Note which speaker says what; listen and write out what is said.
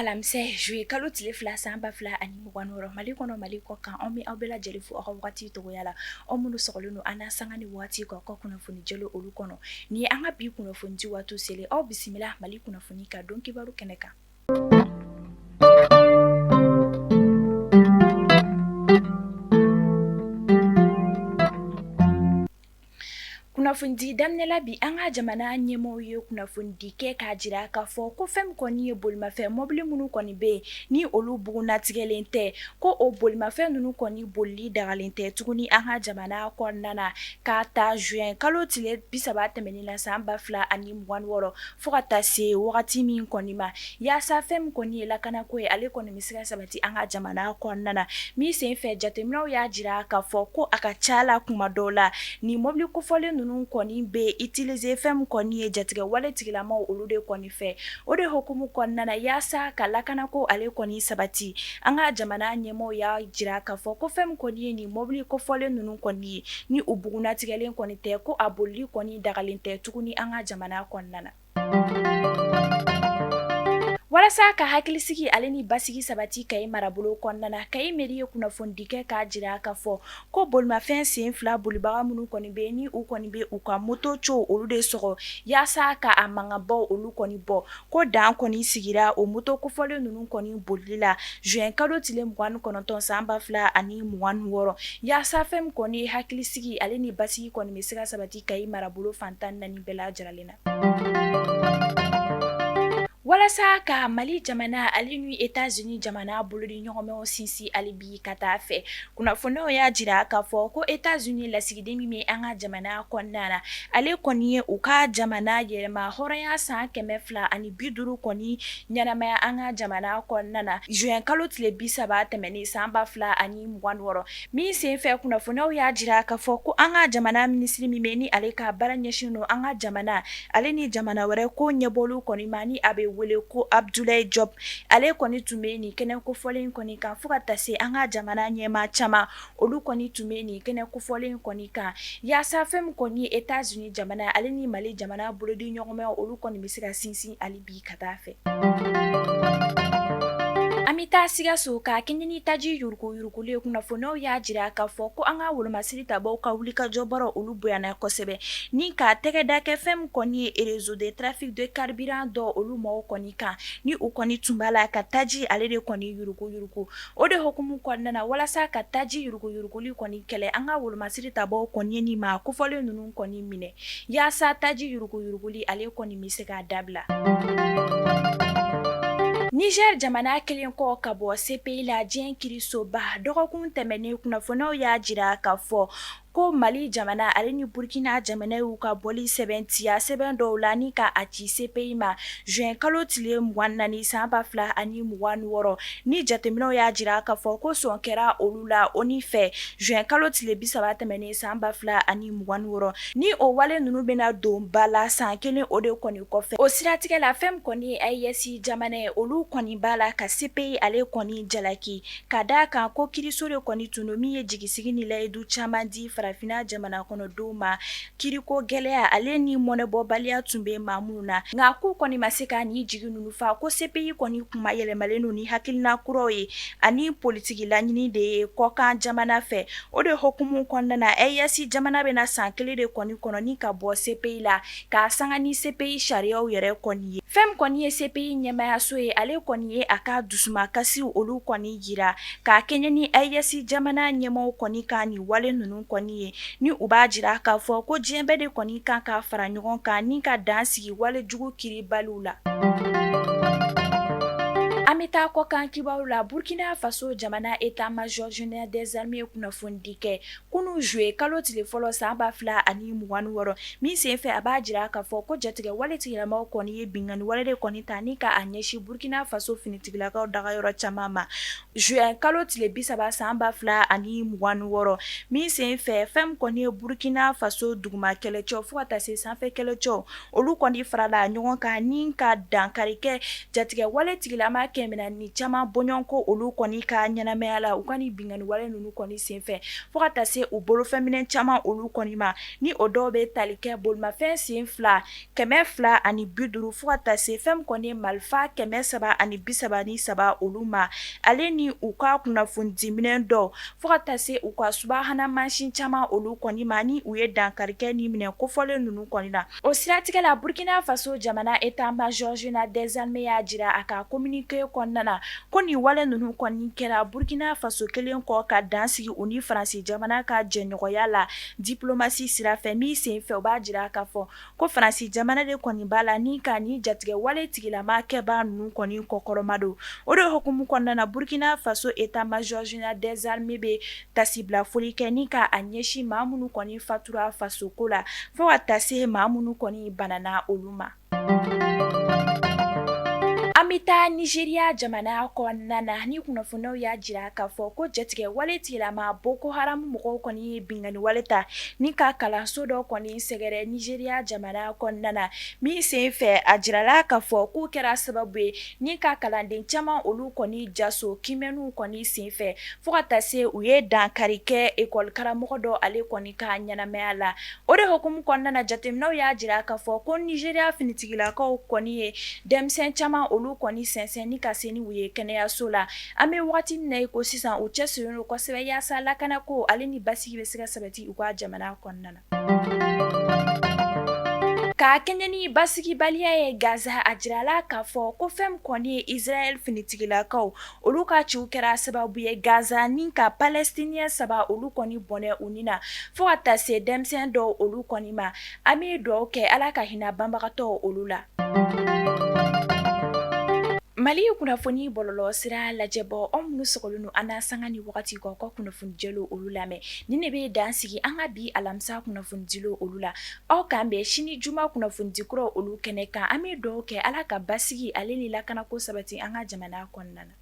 Speaker 1: alamisa ye juillet kalo tile 2 san 2026, Mali kɔnɔ Mali kɔ kan, anw bɛ aw bɛɛ lajɛlen fo aw ka waati cogoya la, aw minnu sɔgɔlen don an na sanga ni waati k'aw ka kunnafoni jɛlen olu kɔnɔ, nin ye an ka bi kunnafoni di waati selen, aw bisimila Mali kunnafoni ka don kibaru kɛnɛ kan. Kunnafonidi daminɛ la bi an ka jamana ɲɛmɔgɔw ye kunnafonidi kɛ k'a jira k'a fɔ ko fɛn min kɔni ye bolimafɛn mɔbili minnu kɔni bɛ yen ni olu bugunnatigɛlen tɛ, ko o bolimafɛn ninnu kɔni bolili dagalen tɛ tuguni an ka jamana kɔnɔna na k'a ta juin kalo tile 30 tɛmɛnen na san 2026 fo ka taa se wagati min kɔni ma, yaasa fɛn min kɔni ye lakanako ye, ale kɔni bɛ se ka sabati an ka jamana kɔnɔna na. Min senfɛ jateminɛw y'a jira k'a fɔ ko a ka ca la kuma dɔw la ni mɔbili kofɔlen ninnu kɔni bɛ utiliser fɛn min kɔni ye jatigɛwale tigilamaw olu de kɔni fɛ. O de hukumu kɔnɔna na, yaasa ka lakanako ale kɔni sabati, an ka jamana ɲɛmɔgɔw y'a jira k'a fɔ ko fɛn min kɔni ye nin mɔbili kofɔlen ninnu kɔni ye, ni u bugunnatigɛlen kɔni tɛ, ko a bolili kɔni dagalen tɛ tuguni an ka jamana kɔnɔna na. Walasa ka hakilisigi ale ni basigi sabati Kayi marabolo kɔnɔna na, Kayi mairie ye kunnafonidi kɛ k'a jira k'a fɔ ko bolimafɛn sen fila bolibaga minnu kɔni bɛ ni u kɔni bɛ u ka moto co olu de sɔgɔ yaasa ka a mankanbaw olu kɔni bɔ, ko dan kɔni sigira o moto kofɔlen ninnu kɔni bolili la juin kalo tile 29 san 2026, yaasa fɛn min kɔni ye hakilisigi ale ni basigi kɔni bɛ se ka sabati Kayi marabolo fan 14 bɛɛ lajɛlen na. Walasa ka Mali jamana ale ni Etats-Unis jamana bolodiɲɔgɔnmaw sinsin hali bi ka taa fɛ, kunnafoniw y'a jira k'a fɔ ko Etats-Unis lasigiden min bɛ an ka jamana kɔnɔna na, ale kɔni ye u ka jamana yɛrɛma hɔrɔnya san 250 kɔni ɲɛnamaya an ka jamana kɔnɔna na juin kalo tile 30 tɛmɛnen san 2026. Min senfɛ kunnafoniw y'a jira k'a fɔ ko an ka jamana minisiri min bɛ ni ale ka baara ɲɛsin don an ka jamana ale ni jamana wɛrɛ ko ɲɛbɔli kɔni ma, ni a bɛ wele ko Abdoulaye Diop, ale kɔni tun bɛ nin kɛnɛ kofɔlen kɔni kan fo ka taa se an ka jamana ɲɛmaa caman olu kɔni tun bɛ nin kɛnɛ kofɔlen kɔni kan yaasa fɛn min kɔni ye Etats-Unis jamana ale ni Mali jamana bolodiɲɔgɔnmaw olu kɔni bɛ se ka sinsin hali bi ka taa fɛ. An bɛ taa Sikaso ka kɛɲɛ ni taji yuruguyuruguli ye, kunnafoniw y'a jira k'a fɔ ko an ka wolomasiri tabaw ka wulikajɔ baaraw olu bonyana kosɛbɛ ni ka tɛgɛ da kɛ fɛn min kɔni ye réseau de trafic de carburant dɔ olu mɔgɔw kɔni kan, ni u kɔni tun b'a la ka taji ale de kɔni yuruguyurugu. O de hukumu kɔnɔna na, walasa ka taji yuruguyuruguli kɔni kɛlɛ, an ka wolomasiri tabaw kɔni ye nin maa kofɔlen ninnu kɔni minɛ yaasa taji yuruguyuruguli ale kɔni bɛ se ka dabila. Niger jamana kɛlen kɔ ka bɔ CPI la diɲɛ kirisoba dɔgɔkun tɛmɛnen, kunnafoniw y'a jira k'a fɔ ko Mali jamana ale ni Burkina jamana y'u ka bɔli sɛbɛntiya sɛbɛn dɔw la ni ka a ci CPI ma juin kalo tile 24 san 2026, ni jateminɛw y'a jira k'a fɔ ko sɔn kɛra olu la ONU fɛ juin kalo tile 30 tɛmɛnen san 2026, ni o wale ninnu bɛna don ba la san kelen o de kɔni kɔfɛ. O siratigɛ la, fɛn min kɔni ye AES jamana ye, olu kɔni b'a la ka CPI ale kɔni jalaki ka d'a kan ko kiriso de kɔni tun don min ye jigisigi ni layidu caman di farafinna jamana kɔnɔdenw ma. Kiriko gɛlɛya ale ni mɔnɛbɔbaliya tun bɛ maa minnu na, nka k'u kɔni ma se ka nin jigi ninnu fa, ko CPI kɔni kuma yɛlɛmalen don ni hakilina kuraw ye ani politiki laɲini de ye kɔkan jamana fɛ. O de hukumu kɔnɔna na, AES jamana bɛna san kelen de kɔni kɔnɔ ni ka bɔ CPI la k'a sanga ni CPI sariyaw yɛrɛ kɔni ye. Fɛn min kɔni ye CPI ɲɛmaayaso ye, ale kɔni ye a ka dusumakasiw olu kɔni jira k'a kɛɲɛ ni AES jamana ɲɛmaaw kɔni ka nin wale ninnu kɔni ye, ni u b'a jira k'a fɔ ko diɲɛ bɛɛ de kɔni kan ka fara ɲɔgɔn kan ni ka dan sigi wale jugu kiribaliw la. An bɛ taa kɔkan kibaru la. Burkina Faso jamana état-major général des armées ye kunnafonidi kɛ kunun juillet kalo tile fɔlɔ san 2026, min senfɛ a b'a jira k'a fɔ ko jatigɛ wale tigilamaw kɔni ye binkanni wale de kɔni ta ni ka a ɲɛsin Burkina Faso finitigilakaw dagayɔrɔ caman ma juin kalo tile 30 san 2026, min senfɛ fɛn min kɔni ye Burkina Faso duguma kɛlɛcɛw fo ka taa se sanfɛ kɛlɛcɛw olu kɔni farala ɲɔgɔn kan ni ka dankari kɛ jatigɛ wale tigilama kɛmɛ ni caman bɔɲɔgɔnko olu kɔni ka ɲɛnamaya la u ka nin binkanni wale ninnu kɔni senfɛ fo ka taa se u u bolofɛnminɛ caman olu kɔni ma, ni o dɔw bɛ tali kɛ bolimafɛn sen fila 250 fo ka taa se fɛn min kɔni ye marifa 333 olu ma, ale ni u ka kunnafonidiminɛn dɔw fo ka taa se u ka subahana mansin caman olu kɔni ma, ni u ye dankari kɛ nin minɛn kofɔlen ninnu kɔni na. O siratigɛ la, Burkina Faso jamana état-major général des armées y'a jira a ka communiqué kɔnɔna na ko nin wale ninnu kɔni kɛra Burkina Faso kɛlen kɔ ka dan sigi u ni Faransi jamana ka jɛɲɔgɔnya la diplomatie sira fɛ, min senfɛ u b'a jira k'a fɔ ko Faransi jamana de kɔni b'a la ni ka nin jatigɛwale tigilama kɛbaa ninnu kɔni kɔkɔrɔmadon. O de hukumu kɔnɔna na, Burkina Faso état-major général des armées bɛ tasibila foli kɛ ni ka a ɲɛsin maa minnu kɔni fatura faso ko la fo ka taa se maa minnu kɔni banana olu ma. An bɛ taa Nizeriya jamana kɔnɔna na, ni kunnafoniw y'a jira k'a fɔ ko jatigɛwale tigilama Boko Haram mɔgɔw kɔni ye binkanni wale ta ni ka kalanso dɔ kɔni sɛgɛrɛ Nizeriya jamana kɔnɔna na, min sen fɛ a jirala k'a fɔ k'o kɛra sababu ye ni ka kalanden caman olu kɔni jaso kiimɛniw kɔni senfɛ fo ka taa se u ye dankari kɛ ekɔli karamɔgɔ dɔ ale kɔni ka ɲɛnamaya la. O de hukumu kɔnɔna na, jateminɛw y'a jira k'a fɔ ko Nizeriya finitigilakaw kɔni ye denmisɛn caman olu kɔni sɛnsɛn ni ka se n'u ye kɛnɛyaso la. An bɛ waati min na i ko sisan, u cɛsirilen don kosɛbɛ yaasa lakanako ale ni basigi bɛ se ka sabati u ka jamana kɔnɔna na. Ka kɛɲɛ ni basigibaliya ye Gaza, a jirala k'a fɔ ko fɛn min kɔni ye Israël finitigilakaw olu ka ciw kɛra sababu ye Gaza ni ka Palestinien saba olu kɔni bɔnɛ u ni na fo ka taa se denmisɛn dɔw olu kɔni ma. An bɛ dugawu kɛ Ala ka hinɛ banbagatɔw olu la. Mali kunnafoni bɔlɔlɔ sira lajɛbaaw, aw minnu sɔgɔlen don an na sanga ni wagati k'aw ka kunnafoni jɛlenw olu lamɛn, nin de bɛ dan sigi an ka bi alamisa kunnafonidilenw olu la. Aw k'an bɛn sini juma kunnafonidi kuraw olu kɛnɛ kan. An bɛ dugawu kɛ Ala ka basigi ale ni lakanako sabati an ka jamana kɔnɔna na.